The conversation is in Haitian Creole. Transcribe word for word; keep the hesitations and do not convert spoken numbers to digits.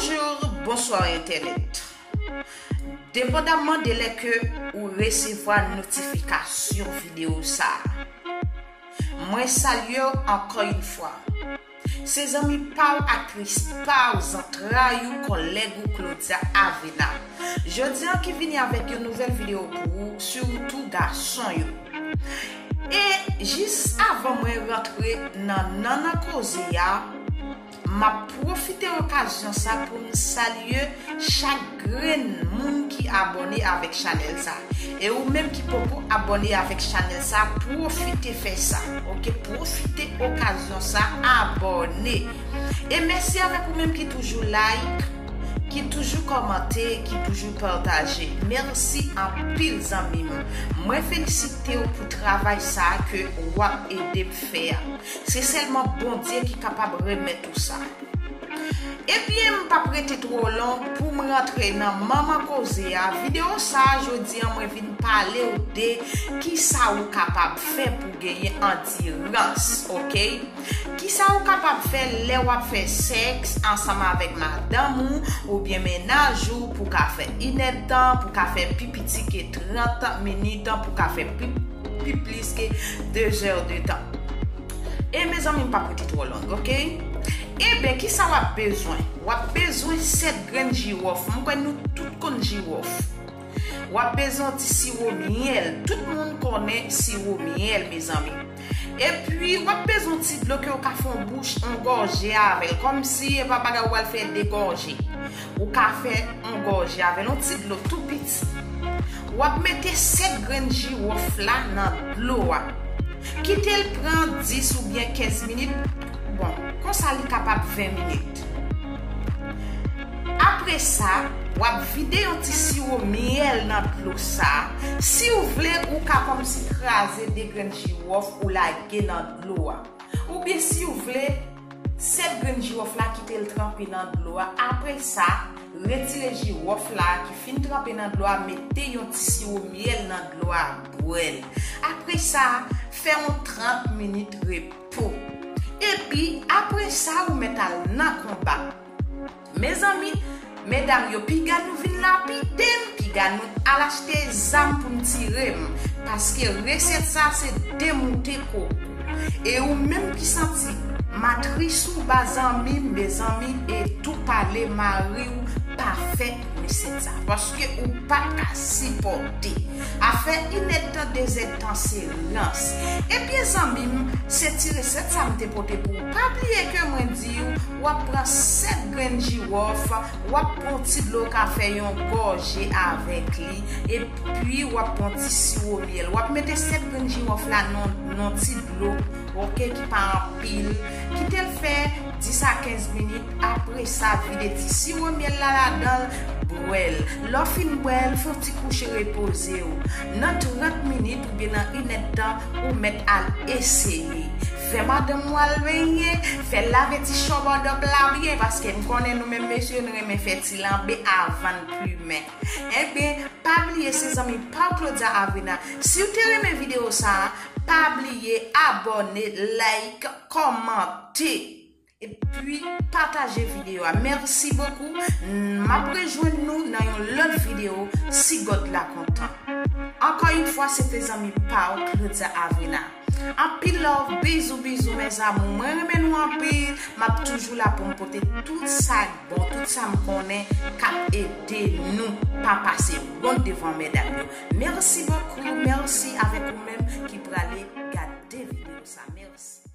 Bonjou, bonswa entènèt. Depandamman de lè ke ou resevwa notifikasyon videyo sa a, mwen salye w ankò yon fwa. Se zanmi pa w, aktris pa w, zantray ou, kòlèg ou, Claudia Avena. Jodi a ki vini avèk yon nouvèl videyo pou ou, sitou gason yo. E jis avan mwen rantre nan nannan koze a, m ap pwofite okazyon sa pou m salye chak grenn moun ki abòne avèk chanèl sa. E ou menm ki poko abòne avèk chanèl sa, pwofite fè sa. Oke, pwofite okazyon sa, abòne. E mèsi avèk ou menm ki toujou like, ki toujou kòmante, ki toujou pataje. Mèsi anpil zanmi m. Mwen felisite w pou travay sa ke w ap ede m fè a. Se sèlman Bondye ki kapab remèt ou sa. Ebyen, m p ap rete twò long pou m rantre nan manman koze a. Videyo sa a, jodi a, mwen vin pale w de kisa ou kapab fè pou genyen andirans, oke? Kisa ou kapab fè lè w ap fè sèks ansanm avèk madanm ou oubyen mennaj ou pou ka fè inèdtan, pou ka fè pi piti ke trant minit, pou ka fè pi, pi plis ke de zè de tan? E mezanmi, m p ap rete twò long, oke? Ebyen, kisa w ap bezwen? W ap bezwen sèt grenn jiwòf. Mwen kwè nou tout konn jiwòf. W ap bezwen yon ti siwo myèl. Tout moun konnen siwo myèl, mezanmi. Epi, w ap bezwen yon ti dlo ke w ka fè yon bouch, yon gòje avè l. Kòmsi e pa bagay ou pral fè de gòje. Ou ka fè yon gòje avè l, yon ti dlo tou piti. W ap mete sèt grenn jiwòf la nan dlo a. Kite l pran dis oubyen kenz minit. Bon, konsa li kapab ven minit. Apre sa, w ap vide yon ti siwo myèl nan dlo sa a. Si w vle, ou ka kòmsi kraze de grenn jiwòf ou lage nan dlo a. Oubyen si w vle, sèt grenn jiwòf la, kite l tranpe nan dlo a. Apre sa, retire jiwòf la ki fin tranpe nan dlo a, mete yon ti siwo myèl nan dlo a, bwè l. Apre sa, fè yon trant minit repo. Epi, apre sa, ou mèt al nan konba. Mezanmi, medam yo piga nou vin lapide m, piga nou al achte zam pou n tire m, paske resèt sa se demoute koko. E ou menm ki santi matris ou ba zanmi m, mezanmi, e tou pale mari w pa fè resèt sa, paske ou pa ka sipòte. Afè inèdtan, dezèdtan se rans. Ebyen zanmi m, se ti resèt sa m te pote pou ou. Pa bliye ke mwen di w, w ap pran sèt grenn jiwòf, w ap pran ti dlo, w ka fè yon gòje avèk li, epi w ap pran ti siwo myèl. W ap mete sèt grenn jiwòf la nan, nan ti dlo, oke, ki pa anpil. Kite l fè dis a kenz minit. Apre sa, vide ti siwo myèl la ladan l, bwè l. Lè w fin bwè l, fè yon ti kouche repoze w. Nan trant minit oubyen nan inèdtan, ou mèt al eseye. Fè madanm ou al benyen, fè l lave ti chòbòdòp la byen, paske m konnen nou menm mesye, nou renmen fè ti lanbe avan n plimen. Ebyen, pa bliye, se zanmi pa w Claudia Avena. Si w te renmen videyo sa a, pa bliye abòne, like, kòmante. Epi pataje videyo a. Mèsi bokou. M ap rejwenn nou nan yon lòt videyo, si God la kontan. Ankò yon fwa, se te zanmi pa w, Claudia Avena. Anpil love, bizou, bizou, mes amours. Mwen renmen nou anpil. M ap toujou la pou m pote tout sa k bon, tout sa m konnen k ap ede nou pa pase wont devan medam yo. Mèsi bokou, mèsi avèk ou menm ki prale gade videyo sa. Mèsi.